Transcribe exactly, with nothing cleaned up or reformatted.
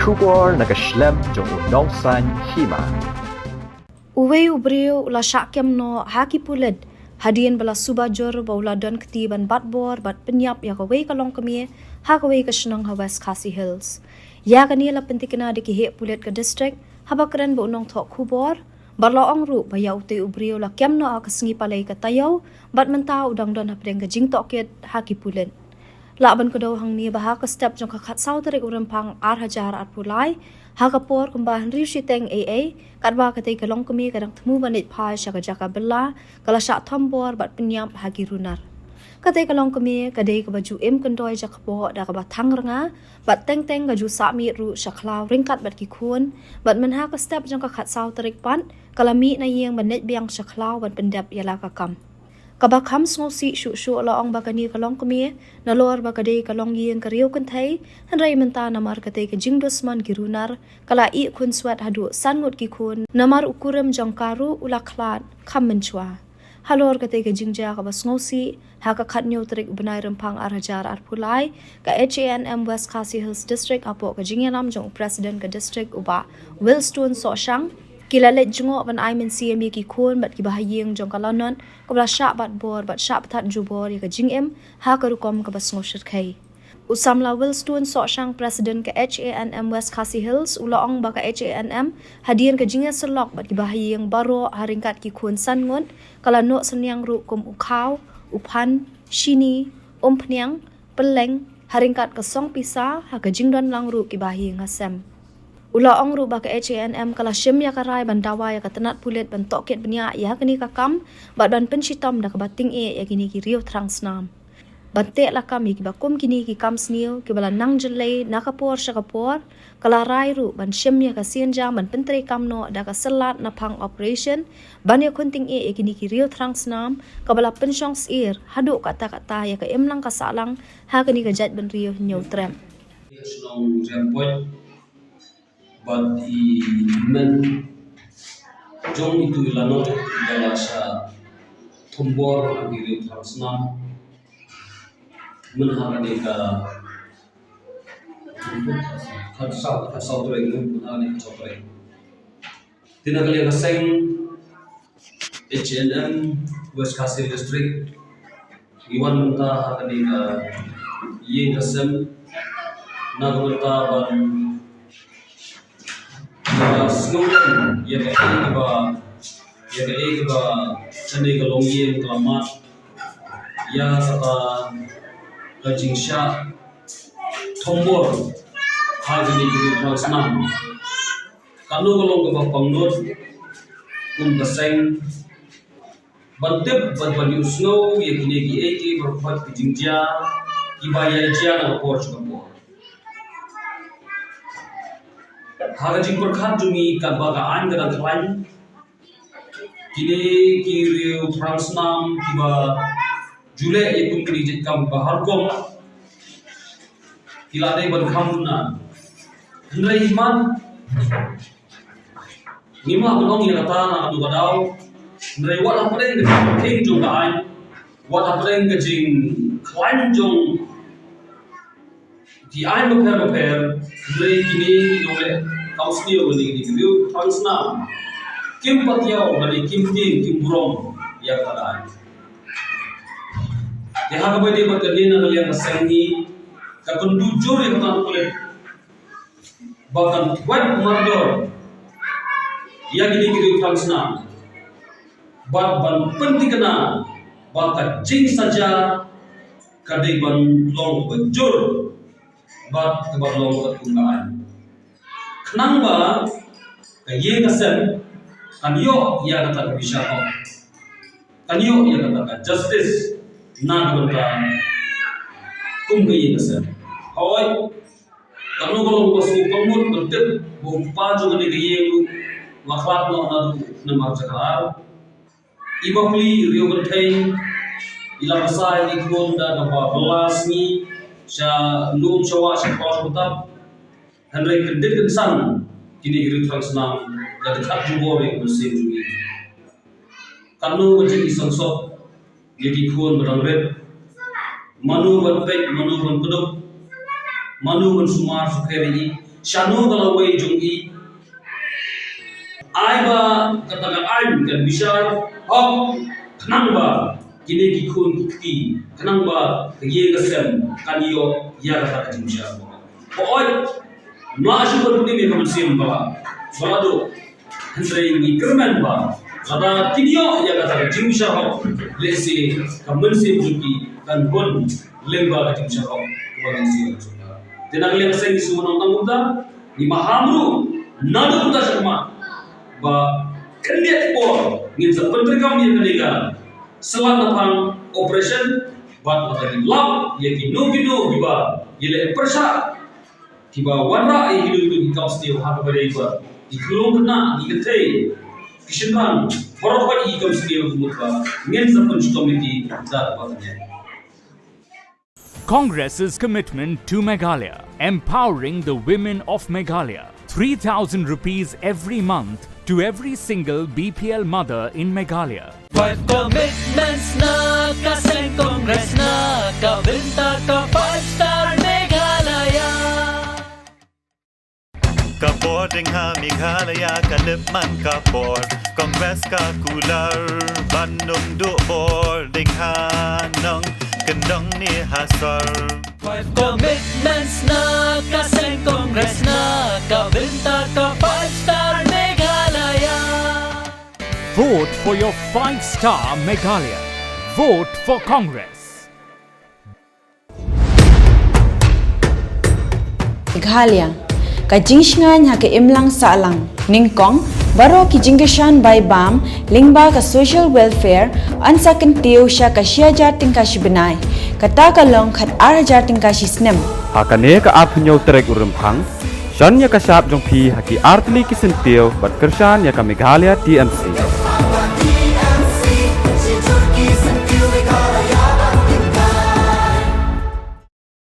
Khubor na ka shlem jong u nongsan hima. Uwei u briew u la shah kem noh ha ki pulit hadien ba la suba jur ba u la don kti ban bat bor bad pynïap ïa kawei ka longkmie ha kawei ka shnong ha West Khasi Hills. Ïa kane la pyntikna da ki heh pulit ka district haba kren bad u nongthoh khubor, bad la ong ruh ba ïa utei u briew la kem noh ha ka sngi Palei ka taïew, bad mynta u dang don hapdeng ka jingtohkit ha ki pulit. Lah ban kdew hangne ba ha ka step jong ka khatsaw tarik u Rymphang ar hajar arphew lai, ha ka por kumba hynriew shiteng ei ei, katba katei ka longkmie ka dang thmu ban leit phai sha ka jaka bylla, ka la shah thombor bad pynïap ha ki runar. Katei ka longkmie ka dei kaba ju im kyndoi jakpoh da kaba thang rnga, bad teng teng ka ju sah miet ruh sha khlaw ryngkat bad ki khun, bad mynha ka step jong ka khatsaw tarik pat, ka la mih na ïing ban leit biang sha khlaw ban pyndep ïa la ka kam. Kaba kham sngewsih shuh shuh la ong ba kane ka longkmie, nalor ba ka dei ka longïing ka riew kynthei, hynrei mynta namar katei ka jingdusmon ki runar, ka la ïeh khun swet haduh san ngut ki khun, namar u kurim jong ka ruh u la khlad kham mynshuwa. Halor katei ka jingjia kaba sngewsih, ha ka khathynñiew tarik u bnai Rymphang ar hajar arphew lai, ka H A N M West Khasi Hills District hapoh ka jingïalam jong u President ka district u Bah Wilstone Sohshang, ki la leit jngoh ban ai mynsiem ïa ki khun bad kiba ha ïing jong ka lanot, kaba la shah bat bor bad shah pynthut jubor ïa ka jingim ha ka rukom kaba sngewshyrkhei. U samla Wilstone Sohshang, President ka H A N M West Khasi Hills, u la ong ba ka H A N M, hadien ka jingïasyllok bad kiba ha ïing baroh ha ryngkat ki khun san ngut, ka la noh synñiang ruh kum u khaw, u phan, shini, umphniang, pylleng, ha ryngkat ka song pisa, ha ka jingdon lang ruh kiba ha ïing ha sem. U la ong ruh ba ka H A N M ka la shim ïa ka rai ban dawa ïa ka tnat pulit ban tohkit bniah ïa kane ka kam, bad ban pynshitom da kaba tyngeh ïa kine ki riew thrang snam. Ban teh lakam ïa kiba kum kine ki kam sniew, kiba la nang jyllei na ka por sha ka por, ka la rai ruh ban shim ïa ka sienjam ban pyntreikam noh da ka syllat naphang operation, ban ïakhun tyngeh ïa kine ki riew thrang snam, kaba la pynshong syier haduh katta katta ïa ka imlang ka sahlang ha kane ka jaitbynriew Hynñiewtrep. Shnong Riangpoi, bad i men jong itu i lanot, ba la shah thombor ha ki riew thrang snam mynha kane ka khatsaw, khatsaw tarik, mynha kane ka khatsaw tarik. Te na ka liang ka seng H A N M West Khasi District, ngi wan mynta ha kane ka ïing ka sem na ka bynta ban, ban sngewthuh ïa kaei kaba, ïa kaei kaba kane ka longïing ka la mad ïa kata ka jingshah thombor ha kine ki riew thrang snam. Kano ka long kaba pangnud kum ka seng ban tip bad ban ïohsngew ïa kine kiei kiei baroh ki jingjia kiba ïai jia na ka por sha ka por. Ha ka jingpyrkhat jong ngi, katba ka aiñ ka dang khlaiñ, kine ki riew thrang snam kiba ju leh ïa kum kine ki jait kam ba ha rukom ki la dei ban kham duna. Hynrei imat, ngim lah ban ong ïa kata na kano ka daw. Hynrei wat hapdeng ka jingkhing jong ka aiñ, wat hapdeng ka jingkhlaiñ jong ki aiñ bapher bapher, hynrei kine ki nongleh kam sniew lane kine ki riew thrang snam kim pat ïoh lane kim tieng, kim burom ïa kata ka aiñ. Te ha kaba ïadei bad kane, na ka liang ka seng ngi, ka kynduh jur ïa kata ka pulit ba kan thwet mardor ïa kine ki riew thrang snam, bad ban pynthikna ba ka jingsaja ka dei ban long kaba jur bad kaba long katkum ka aiñ, khnang ba ka ïing ka sem kan ïoh ïa kata ka bishar hok, kan ïoh ïa kata ka justice na ka bynta kum ka ïing ka sem. Hooid, kano ka long kaba sngewbha ka mut ban tip ba u kpa jong kane ka ïing ruh u la khlad noh naduh namar jaka ar. I bapli, i riew kynthei, i la bsa ïa ki khun da kaba bylla sngi, sha lum sha wah, sha por sha btap. Hynrei kyndit kynsan kine ki riew thrang snam la dkhat jubor ïa ka mynsiem jong ngi. Katno ka jingisynshop ïa ki khun ba dang rit. Mano ban peit, mano ban kdup, mano ban sumar sukher ïa i, shano ka lawei jong i. Ai ba kata ka aiñ kan bishar hok, khnang ba kine ki khun ki kti, khnang ba ka ïing ka sem kan ïoh ïa kata ka jingbishar hok. Hooid, mla shu ban pynmih ka mynsiem ba la duh. Hynrei ngi kyrmen ba lada kin ïoh ïa kata ka jingbishar hok, lehse ka mynsiem jong ki kan bun lyngba ka jingbishar hok kaba ngin sngewthuh. Te na ka liang ka seng ngi sngewbha ban ong tang kumta, ngi maham ruh naduh mynta shakhmat ba khyndiat por ngin sa pyntreikam ïa kane ka slat naphang operation, bad lada ngi lap ïa kino kino kiba ïaleh pyrshah, kiba wanrah ïa kino kino ki kam sniew ha kaba ïadei bad ki khyllung khynnah, ki kynthei, ki shynrang, baroh ki kam sniew, ka mut ba ngin sa pynshitom ïa ki da kaba thymmai. Congress's commitment to Meghalaya, empowering the women of Meghalaya. Three thousand rupees every month to every single B P L mother in Meghalaya. Five commitments na ka seng Congress na ka bynta ka five star Meghalaya. Ka bor ding ha Meghalaya ka lip man ka bor Congress ka kular ban ym duh bor ding ha nongkyndong ne ha sor. Five commitments na ka seng Congress na ka bynta ka five star Meghalaya. Vote for your five star Meghalaya. Vote for Congress. Meghalaya, ka jingshngaiñ ha ka imlang sahlang. Nyngkong, baroh ki jingkyrshan bai bam lyngba ka social welfare yn sa kyntiew sha ka shi hajar tyngka shi bnai. Kata ka long khat ar hajar tyngka shi snem. Ha kane ka arphew hynñiew tarik u Rymphang, shon ïa ka shap jong phi ha ki artylli ki syntiew bad kyrshan ïa ka Meghalaya T M C.